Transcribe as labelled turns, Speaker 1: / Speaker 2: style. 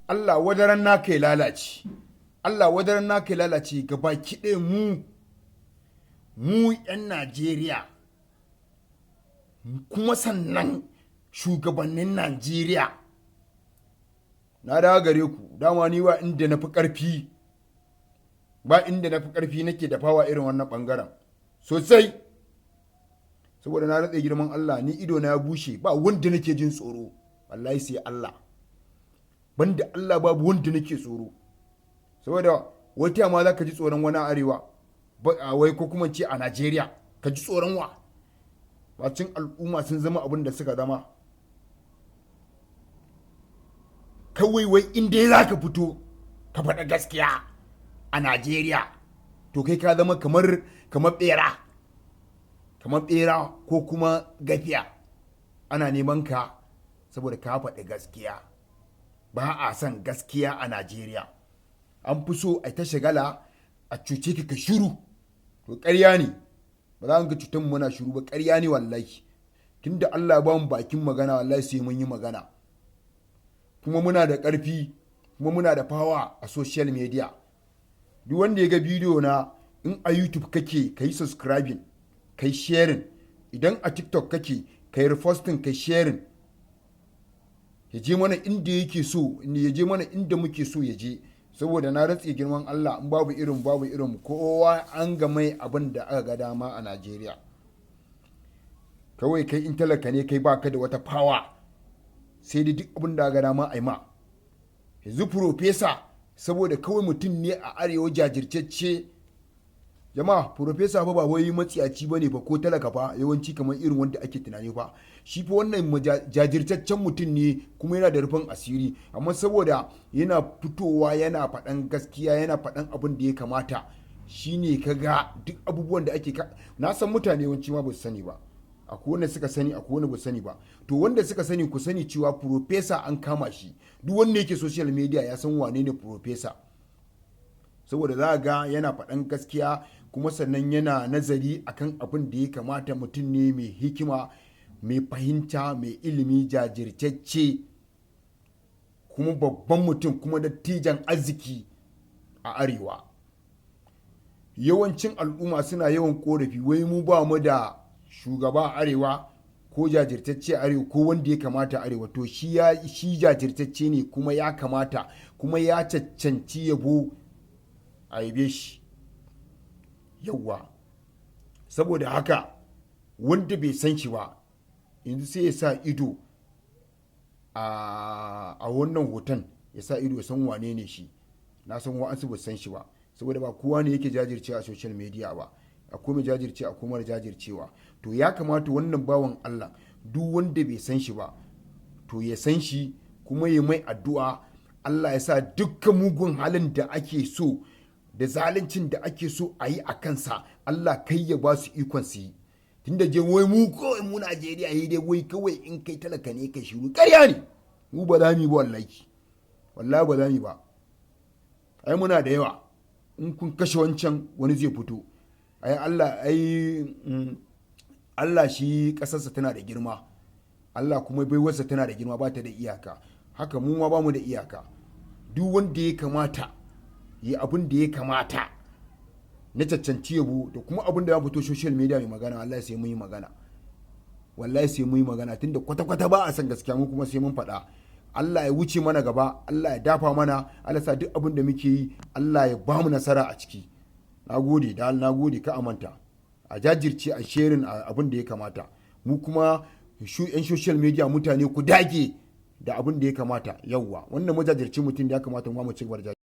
Speaker 1: Allah wadaran naka ya lalace. Allah wadaran naka ya lalace gabaki ɗaya. Mu 'yan Najeriya, kuma sannan shugabannin Najeriya, na dawo gare ku. Dama ni ba inda na fi ƙarfi ba, inda na fi ƙarfi nake da fawa irin wannan ɓangaren sosai, saboda na rantse girman Allah, ni ido na ya bushe, ba wanda nake jin tsoro wallahi sai Allah. Banda Allah babu wanda nake tsoro, saboda wata ma za ka ji tsoron wani arewa wai ko kuma ce a Najeriya, ka ji tsoron wa? Bacin al'umma sun zama abin da suka zama. Kawai wai in dai za ka fito ka faɗa gaskiya a Najeriya, to kai ka zama kamar bera ko kuma gafiya, ana neman ka saboda ka faɗi gaskiya. Ba a son gaskiya a Najeriya. An fi so a ta shagala a cuce ka, ka shiru. To ƙarya ne, ba za ka cutar mu muna shiru ba. Ƙarya ne wallahi. Tunda Allah ba mu bakin magana, wallahi sai mun yi magana. Kuma muna da ƙarfi, kuma muna da power a social media. Duk wanda ya ga bidiyo na, in a YouTube kake, ka yi subscribing, ka yi sharing. Idan a TikTok kake, ka yi reposting, ka yi sharing, ya je mana inda yake so, ya je mana inda muke so ya je. Saboda na rantse girman Allah, in babu irin kowa an ga mai abin da aka ga dama a Najeriya. Kawai kai in talaka ne kai, baka da wata power, sai dai duk abin da aka ga dama a yi ma. Yanzu Profesa, saboda kawai mutum ne a arewa jajirtacce. Jama'a, Profesa fa ba wai matsiyaci bane fa ko talaka fa yawanci kamar irin wanda ake tunani fa. Shi fa wannan jajirtaccen mutum ne, kuma yana da rufin asiri. Amma saboda yana fitowa yana faɗan gaskiya, yana faɗan abin da ya kamata, shine kaga duk abubuwan da ake. Na san mutane yawanci ma ba su sani ba. Akwai wanda suka sani, akwai wanda ba sani ba. To wanda suka sani, ku sani cewa Profesa an kama shi. Duk wanda yake social media ya san wane ne Profesa, saboda za ga yana faɗan gaskiya, kuma sannan yana nazari akan abin da ya kamata. Mutum ne mai hikima, mai fahimta, mai ilimi, jajirtacce, kuma babban mutum, kuma dattijan arziki a arewa. Yawancin al'umma suna yawan korafi wai mu ba mu da shugaba a arewa, ko jajirtacce a arewa, ko wanda ya kamata arewa. To shi ya shi jajirtacce ne, kuma ya kamata, kuma ya cancanci yabo, a yabe shi. Yawwa, saboda haka wanda bai san shi ba yanzu sai ya sa ido a wannan hoton, ya sa ido ya san wane ne shi. Na san wa'ansu ba san shi ba, saboda ba kowa ne yake jajircewa a social media ba. Akwai mai jajircewa, akwai mara jajircewa. To ya kamata wannan bawan Allah, duk wanda bai san shi ba, to ya san shi, kuma ya mai addu'a Allah ya sa dukkan mugun halin da ake so da zaluncin da ake so a yi a kansa, Allah kai ya ba su ikon su yi. Tunda je wai mu kawai mu Najeriya yi dai wai kawai in kai talaka ne kai shiru, ƙarya ne. Mu ba za mu yi ba wallahi, wallahi ba za mu yi ba. Ai muna da yawa. In kun kashe wancan, wani zai fito. Ai Allah, ai Allah shi ƙasarsa tana da girma. Allah kuma baiwarsa tana da girma, ba ta da iyaka. Haka mu ma ba mu da iyaka. Duk wanda ya kamata yi abin da ya kamata na cancanci yabo da kuma abin da ya fito social media mai magana, wallahi sai mun yi magana, wallahi sai mun yi magana. Tunda kwata-kwata ba a san gaskiya, mu kuma sai mun faɗa. Allah ya wuce mana gaba, Allah ya dafa mana, Allah sa duk abin da muke yi, Allah ya ba mu nasara a ciki. Na gode da na gode. Ka amanta a jajirce a sharing abin da ya kamata. Mu kuma yan social media, mutane ku dage da abin da ya kamata. Yawwa, wannan majajirce mutum da ya kamata mu ci gaba da.